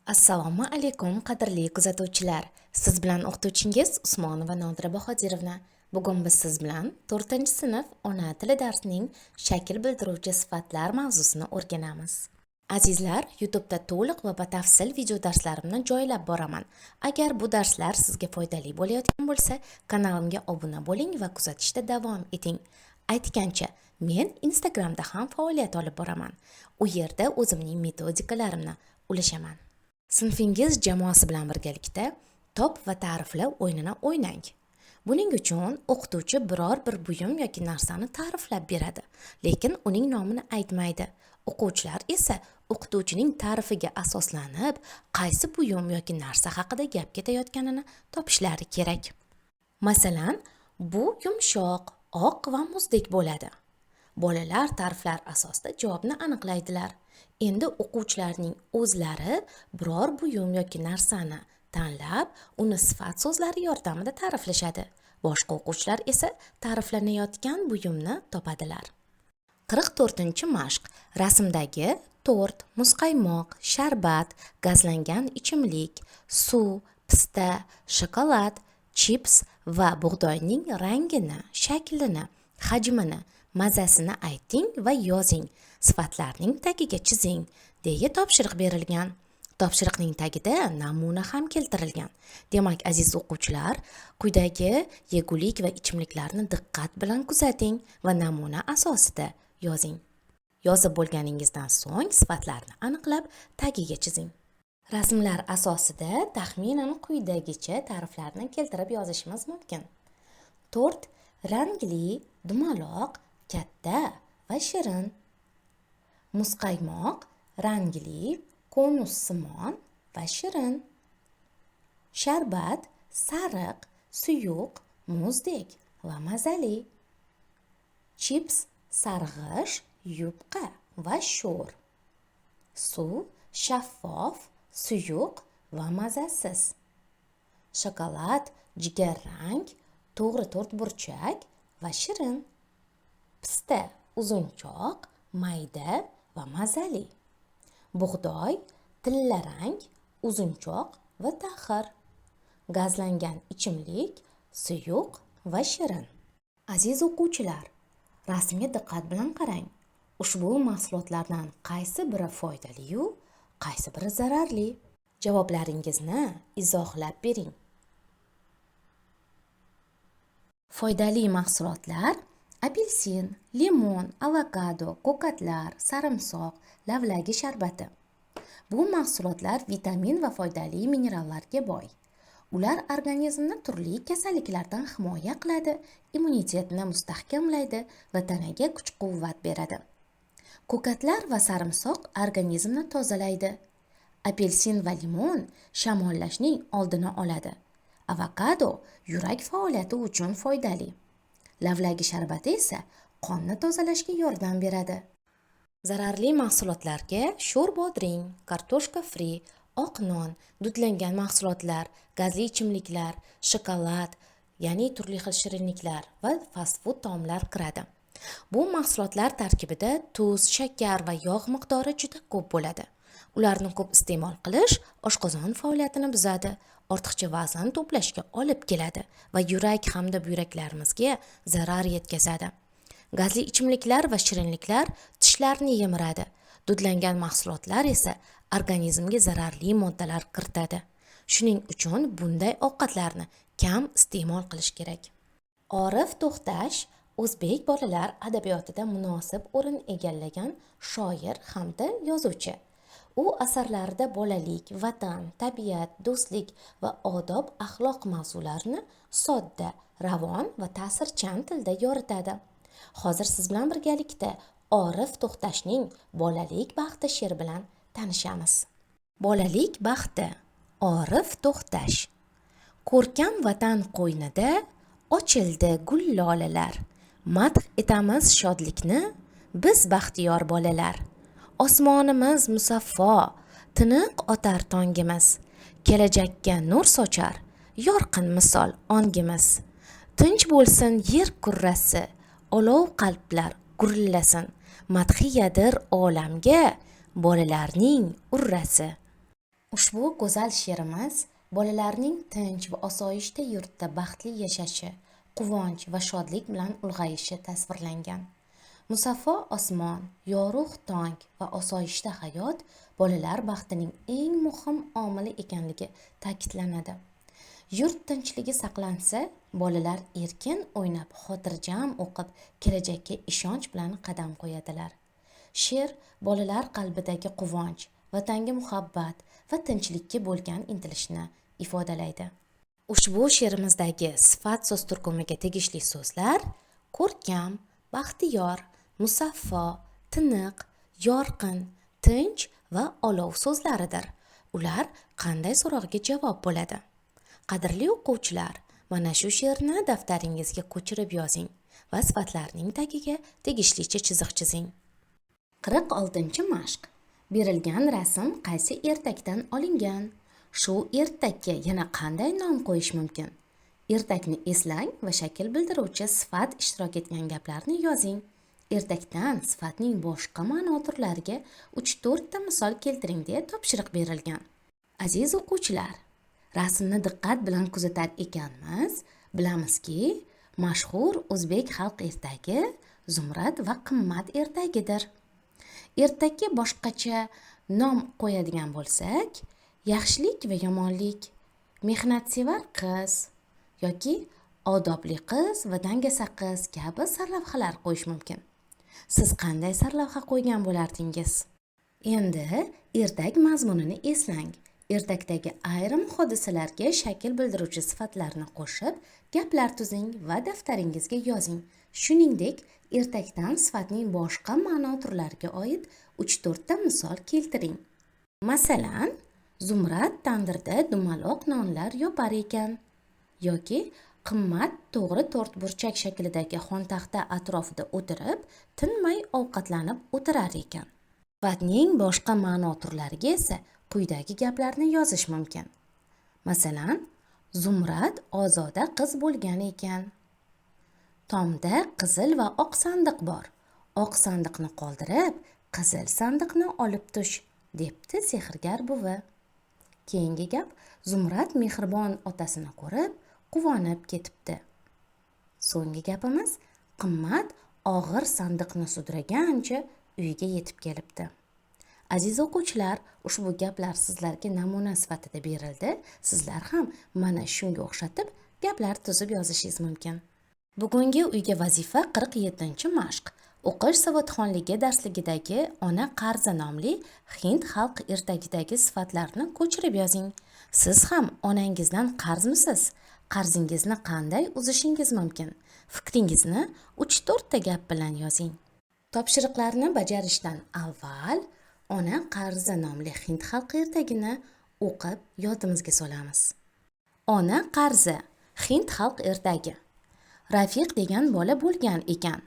Assalomu alaykum, qadrli kuzatuvchilar. Siz bilan o'qituvchingiz Usmonova Nodira Bahodirovna. Bugun biz siz bilan 4-sinf ona tili darsining shakl bildiruvchi sifatlar mavzusini o'rganamiz. Azizlar, YouTube'da to'liq va batafsil video darslarimni joylab boraman. Agar bu darslar sizga foydali bo'layotgan bo'lsa, kanalimga obuna bo'ling va kuzatishda davom eting. Aytgancha, men Instagramda ham faoliyat olib boraman. U yerda o'zimning metodikalarimni ulashaman. Sinfingiz jamoasi bilan birgalikda top va ta'rifla o'yinini o'ynang. Buning uchun o'qituvchi biror bir buyum yoki narsani ta'riflab beradi, lekin uning nomini aytmaydi. O'quvchilar esa o'qituvchining ta'rifiga asoslanib, qaysi buyum yoki narsa haqida gap ketayotganini topishlari kerak. Masalan, bu yumshoq, oq va muzdek bo'ladi. Bolalar ta'riflar asosida javobni aniqlaydilar. Endi o'quvchilarning o'zlari biror buyum yoki narsani tanlab, uni sifat so'zlari yordamida ta'riflashadi. Boshqa o'quvchilar esa ta'riflanayotgan buyumni topadilar. 44-mashq. Rasmdagi tort, muzqaymoq, sharbat, gazlangan ichimlik, suv, pista, shokolad, chips va bug'doyning rangini, shaklini, hajmini, mazasini ayting va yozing. Sifatlarning tagiga chizing, deya topshiriq berilgan. Topshiriqning tagida namuna ham keltirilgan. Demak, aziz o'quvchilar, quyidagi yegulik va ichimliklarni diqqat bilan kuzating va namuna asosida yozing. Yozib bo'lganingizdan so'ng sifatlarni aniqlab tagiga chizing. Rasmlar asosida taxminan quyidagicha ta'riflarni keltirib yozishimiz mumkin. Tort rangli, dumaloq, katta va shirin. Muzqaymoq rangli, konussimon va shirin. Sharbat sariq, suyuq, muzdek va mazali. Chips sarg'ish, yupqa va sho'r. Suv shaffof, suyuq va mazasiz. Shokolad jigarrang, to'g'ri to'rtburchak va shirin. Pista uzunchoq, mayda va mazali. Bug'doy tillarang, uzunchoq va taxir. Gazlangan ichimlik suyuq va shirin. Aziz o'quvchilar, rasmga diqqat bilan qarang. Ushbu mahsulotlardan qaysi biri foydali-yu, qaysi biri zararli? Javoblaringizni izohlab bering. Foydali mahsulotlar apelsin, limon, avokado, ko'katlar, sarimsoq, lavlagi sharbati. Bu mahsulotlar vitamin va foydali minerallarga boy. Ular organizmni turli kasalliklardan himoya qiladi, immunitetni mustahkamlaydi va tanaga kuch-quvvat beradi. Ko'katlar va sarimsoq organizmni tozalaydi. Apelsin va limon shamollashning oldini oladi. Avokado yurak faoliyati uchun foydali. Lavlagi sharbati esa qonni tozalashga yordam beradi. Zararli mahsulotlarga sho'r bodring, kartoshka fri, oq non, dudlangan mahsulotlar, gazli ichimliklar, shokolad, ya'ni turli xil shirinliklar va fast food taomlar kiradi. Bu mahsulotlar tarkibida tuz, shakar va yog' miqdori juda ko'p bo'ladi. Ularni ko'p iste'mol qilish oshqozon faoliyatini buzadi, ortiqcha vazn to'plashga olib keladi va yurak hamda buyraklarimizga zarar yetkazadi. Gazli ichimliklar va shirinliklar tishlarni yemiradi. Dudlangan mahsulotlar esa organizmga zararli moddalar kiritadi. Shuning uchun bunday ovqatlarni kam iste'mol qilish kerak. Orif To'xtash o'zbek bolalar adabiyotida munosib o'rin egallagan shoir hamda yozuvchi. U asarlarida bolalik, vatan, tabiat, do'stlik va odob-axloq mavzularini sodda, ravon va ta'sirchan tilda yoritadi. Hozir siz bilan birgalikda Orif To'xtashning Bolalik baxti she'ri bilan tanishamiz. Bolalik baxti. Orif To'xtash. Ko'rkam vatan qo'ynida ochildi gul lolalar. Madh etamiz shodlikni biz baxtiyor bolalar. Osmonimiz musaffo, tiniq otar tongimiz. Kelajakka nur sochar yorqin misol ongimiz. Tinch bo'lsin yer kurrasi, olov qalblar gurillasin. Madhiyadir olamga bolalarning urrasi. Ushbu go'zal she'rimiz bolalarning tinch va osoyishta yurtda baxtli yashashi, quvonch va shodlik bilan ulg'ayishi tasvirlangan. Musaffo osmon, yorug' tong va osoyishta hayot bolalar baxtining eng muhim omili ekanligi ta'kidlanadi. Yurt tinchligi saqlansa, bolalar erkin o'ynab, xotirjam o'qib, kelajakka ishonch bilan qadam qo'yadilar. She'r bolalar qalbidagi quvonch, vatanga muhabbat va tinchlikka bo'lgan intilishni ifodalaydi. Ushbu she'rimizdagi sifat so'z turkumiga tegishli so'zlar ko'rkam, baxtiyor, musaffo, tiniq, yorqin, tinch va olov so'zlaridir. Ular qanday so'roqga javob bo'ladi? Qadrli o'quvchilar, mana shu she'rni daftaringizga ko'chirib yozing va sifatlarning tagiga tegishlicha chiziq chizing. 46-mashq. Berilgan rasm qaysi ertakdan olingan? Shu ertakka yana qanday nom qo'yish mumkin? Ertakni eslang va shakl bildiruvchi sifat ishtirok etgan gaplarni yozing. Ertakdan sifatning boshqa ma'no turlariga 3-4 ta misol keltiring deya topshiriq berilgan. Aziz o'quvchilar, rasmni diqqat bilan kuzatar ekanmiz, bilamizki, mashhur o'zbek xalq ertagi Zumrad va Qimmat ertagidir. Ertakka boshqacha nom qo'yadigan bo'lsak, yaxshilik va yomonlik, mehnatsevar qiz yoki odobli qiz va dangasa qiz kabi sarlavhalar qo'yish mumkin. Siz qanday sarlavha qo'ygan bo'lardingiz? Endi ertak mazmunini eslang. Ertakdagi ayrim hodisalarga shakl bildiruvchi sifatlarni qo'shib, gaplar tuzing va daftaringizga yozing. Shuningdek, ertakdan sifatning boshqa ma'no turlariga oid 3-4 ta misol keltiring. Masalan, Zumrad tandirda dumaloq nonlar yopar ekan yoki Qimmat to'g'ri to'rtburchak shaklidagi xontaxta atrofida o'tirib, tinmay ovqatlanib o'tirar ekan. Sifatning boshqa ma'no turlariga esa quyidagi gaplarni yozish mumkin. Masalan, Zumrad ozoda qiz bo'lgan ekan. Tomda qizil va oq sandiq bor. Oq sandiqni qoldirib, qizil sandiqni olib tush, debdi sehrgar buvi. Keyingi gap Zumrad mehribon otasini ko'rib, quvonib ketibdi. So'nggi gapimiz Qimmat og'ir sandiqni sudragancha uyga yetib kelibdi. Aziz o'quvchilar, ushbu gaplar sizlarga namuna sifatida berildi. Sizlar ham mana shunga o'xshatib gaplar tuzib yozishingiz mumkin. Bugungi uyga vazifa 47-mashq. O'qish savodxonligi darsligidagi Ona qarzi nomli hind xalq ertagidagi sifatlarni ko'chirib yozing. Siz ham onangizdan qarzmisiz? Qarzingizni qanday uzishingiz mumkin? Fikringizni 3-4 ta gap bilan yozing. Topshiriqlarni bajarishdan avval Ona qarzi nomli hind xalq ertagini o'qib yodimizga solamiz. Ona qarzi hind xalq ertagi. Rafiq degan bola bo'lgan ekan.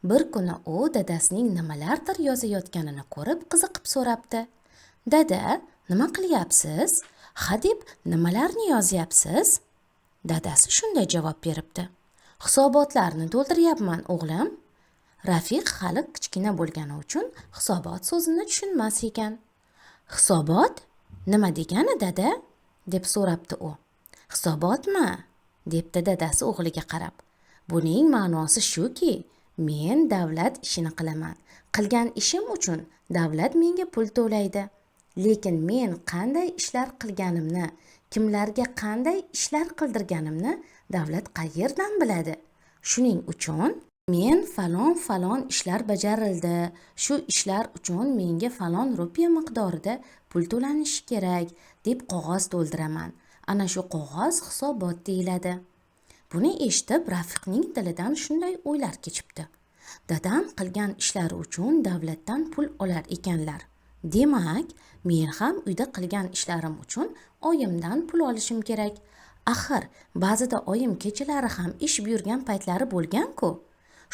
Bir kuni u dadasining nimalardir yozayotganini ko'rib qiziqib so'rabdi. Dada, nima qilyapsiz? Ha deb nimalarni yozyapsiz? Dadasi shunday javob beribdi. Hisobotlarni to'ldiryapman, o'g'lim. Rafiq hali kichkina bo'lgani uchun hisobot so'zini tushunmas ekan. Hisobot nima degani, dada? deb so'rabdi u. Hisobotmi? debdi dadasi o'g'liga qarab. Buning ma'nosi shuki, men davlat ishini qilaman. Qilgan ishim uchun davlat menga pul to'laydi. Lekin men qanday ishlar qilganimni, kimlarga qanday ishlar qildirganimni davlat qayerdan biladi? Shuning uchun men falon falon ishlar bajarildi, shu ishlar uchun menga falon rupiya miqdorida pul to'lanishi kerak deb qog'oz to'ldiraman. Ana shu qog'oz hisobot deyiladi. Buni eshitib Rafiqning dilidan shunday o'ylar kechibdi. Dadam qilgan ishlari uchun davlatdan pul olar ekanlar. Demak, men ham uyda qilgan ishlarim uchun oyimdan pul olishim kerak. Axir, ba'zida oyim kechalari ham ish buyurgan paytlari bo'lgan-ku.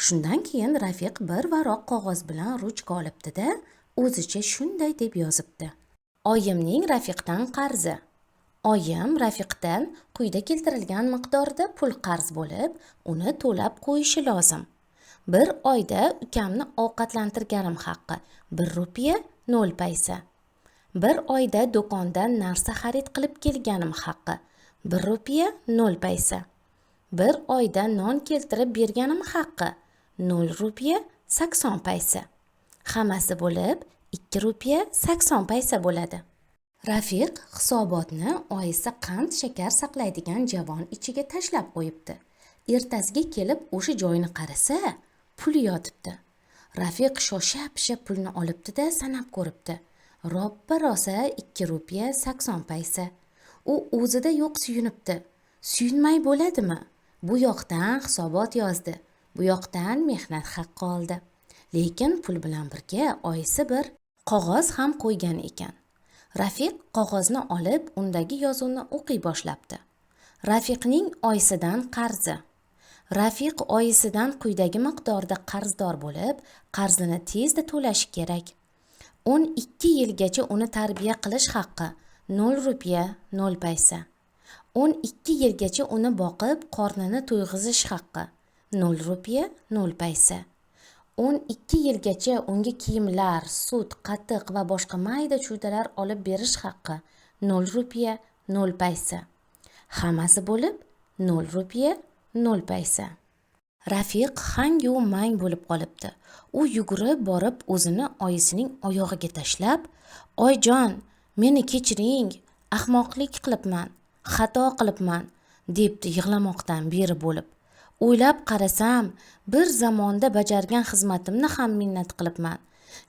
Shundan keyin Rafiq bir varoq qog'oz bilan ruchka olibdi-da, o'zicha shunday deb yozibdi. Oyimning Rafiqdan qarzi. Oyim Rafiqdan quyida keltirilgan miqdorda pul qarz bo'lib, uni to'lab qo'yishi lozim. Bir oyda ukamni ovqatlantirganim haqqi 1 rupiya 0 paysa. Bir oyda do'kondan narsa xarid qilib kelganim haqqi 1 rupiya 0 paysa. Bir oyda non keltirib berganim haqqi 0 rupiya 80 paysa. Hammasi bo'lib 2 rupiya 80 paysa bo'ladi. Rafiq hisobotni oyisi qand shakar saqlaydigan javon ichiga tashlab qo'yibdi. Ertasiga kelib o'sha joyini qarasa, pul yotibdi. Rafiq shosha-pisha pulni olibdi-da, sanab ko'ribdi. Roppa-rosa 2 rupiya 80 paysa. U o'zida yo'q suyunibdi. Suyunmay bo'ladimi? Bu yoqdan hisobot yozdi, bu yoqdan mehnat haqqi oldi. Lekin pul bilan birga oyisi bir qog'oz ham qo'ygan ekan. Rafiq qog'ozni olib, undagi yozuvni o'qiy boshlabdi. Rafiqning oyisidan qarzi. Rafiq oyisidan quyidagi miqdorda qarzdor bo'lib, qarzini tezda to'lashi kerak. 12 yilgacha uni tarbiya qilish haqqi 0 rupiya 0 paysa. 12 yilgacha uni boqib, qornini to'yg'izish haqqi 0 rupiya 0 paysa. 12 yilgacha unga kiyimlar, sut, qatiq va boshqa mayda-chuydalar olib berish haqqi 0 rupiya 0 paysa. Hammasi bo'lib 0 rupiya 0 paysa. Rafiq hangu mang bo'lib qolibdi. U yugurib borib o'zini oyisining oyog'iga tashlab, "Oyjon, meni kechiring, ahmoqlik qilibman, xato qilibman", debdi yig'lamoqdan beri bo'lib. O'ylab qarasam, bir zamonda bajargan xizmatimni ham minnat qilibman.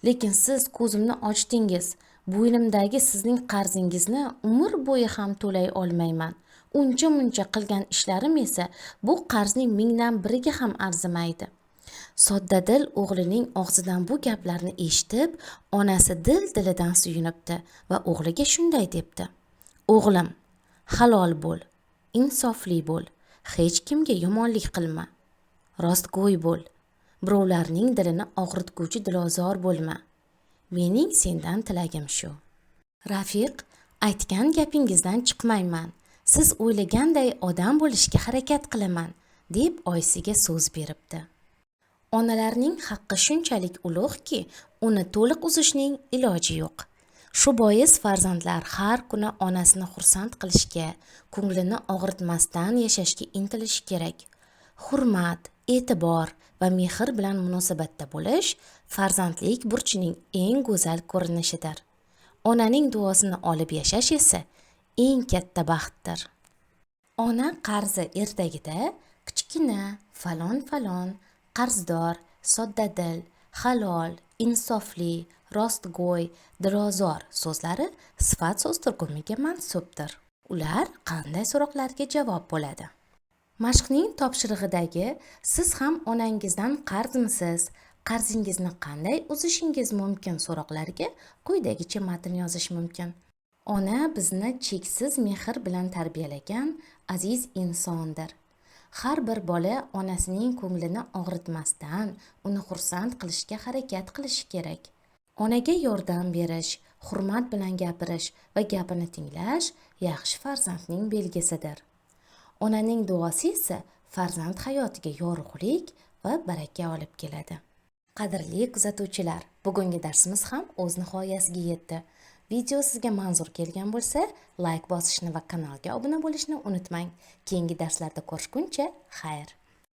Lekin siz ko'zimni ochdingiz. Bo'ynimdagi sizning qarzingizni umr bo'yi ham to'lay olmayman. Uncha-muncha qilgan ishlarim esa bu qarzning mingdan biriga ham arzimaydi. Soddadil o'g'lining og'zidan bu gaplarni eshitib, onasi dil-dilidan suyunibdi va o'g'liga shunday debdi: "O'g'lim, halol bo'l, insofli bo'l, hech kimga yomonlik qilma, rostgo'y bo'l, birovlarning dilini og'ritguvchi dilozor bo'lma. Mening sendan tilagim shu." Rafiq, aytgan gapingizdan chiqmayman. Siz o'ylaganday odam bo'lishga harakat qilaman, deb oyisiga so'z beribdi. Onalarning haqqi shunchalik ulug'ki, uni to'liq uzishning iloji yo'q. Shu bois farzandlar har kuni onasini xursand qilishga, ko'nglini og'ritmasdan yashashga intilishi kerak. Hurmat, e'tibor va mehr bilan munosabatda bo'lish farzandlik burchining eng go'zal ko'rinishidir. Onaning duosini olib yashash esa eng katta baxtdir. Ona qarzi ertagida kichkina, falon-falon, qarzdor, soddadil, halol, insofli, rostgo'y, dilozor so'zlari sifat so'z turkumiga mansubdir. Ular qanday so'roqlarga javob bo'ladi? Mashqning topshirig'idagi siz ham onangizdan qarzmisiz, qarzingizni qanday uzishingiz mumkin so'roqlariga quyidagicha matn yozish mumkin. Ona bizni cheksiz mehr bilan tarbiyalagan aziz insondir. Har bir bola onasining ko'nglini og'ritmasdan uni xursand qilishga harakat qilishi kerak. Onaga yordam berish, hurmat bilan gapirish va gapini tinglash yaxshi farzandning belgisidir. Onaning duosi esa farzand hayotiga yorug'lik va baraka olib keladi. Qadrli kuzatuvchilar, bugungi darsimiz ham o'z nihoyasiga yetdi. Video sizga manzur kelgan bo'lsa, layk bosishni va kanalga obuna bo'lishni unutmang. Keyingi darslarda ko'rishguncha xayr.